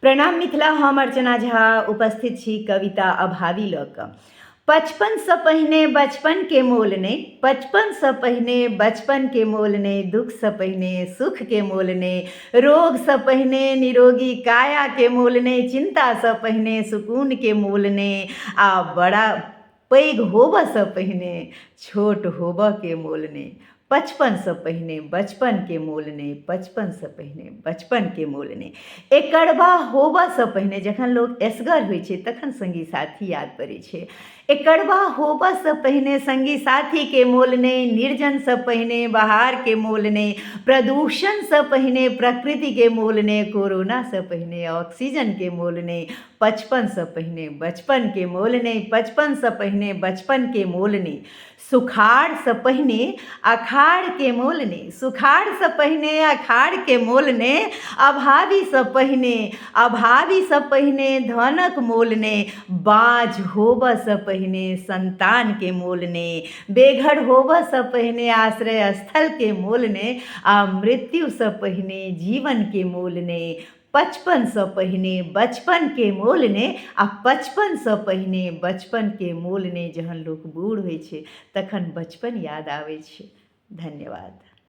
प्रणाम मिथिला, हम अर्चना झा उपस्थित छी कविता अभावी लऽ कऽ। 55सँ पहिने बचपनके मोल नहि, 55सँ पहिने बचपनके मोल नहि, दुःखसँ पहिने सुखके मोल नहि, रोगसँ पहिने निरोगी कायाके मोल नहि, चिन्तासँ पहिने सुकूनके मोल नहि, आ बड़ा पैघ होबऽसँ पहिने छोट होबऽके मोल नहि। 55सँ पहिने बचपनके मोल नहि, 55सँ पहिने बचपनके मोल नहि। एकरबा होबऽसँ पहिने जखन लोक एसगर होइ छै तखन सङ्गी साथी याद पड़ै छै। एकरबा होबऽसँ पहिने सङ्गी साथीके मोल नहि, निर्जनसँ पहिने बहारके मोल नहि, प्रदूषणसँ पहिने प्रकृतिके मोल नहि, कोरोनासँ पहिने ऑक्सीजनके मोल नहि। 55सँ पहिने बचपनके मोल नहि, 55सँ पहिने बचपनके मोल नहि। सुखाड़सँ पहिने अखाड़के मोल नहि, सुखाड़सँ पहिने अखाड़के मोल नहि, अभावीसँ पहिने, अभावीसँ पहिने धनक मोल नहि, बाँझ होबऽसँ पहिने सन्तानके मोल नहि, बेघर होबऽसँ पहिने आश्रय स्थलके मोल नहि, आ मृत्युसँ पहिने जीवनके मोल नहि। 55सँ पहिने बचपनके मोल नहि, आ 55सँ पहिने बचपनके मोल नहि। जहन लोक बूढ़ होइ छै तखन बचपन याद आबै छै। धन्यवाद।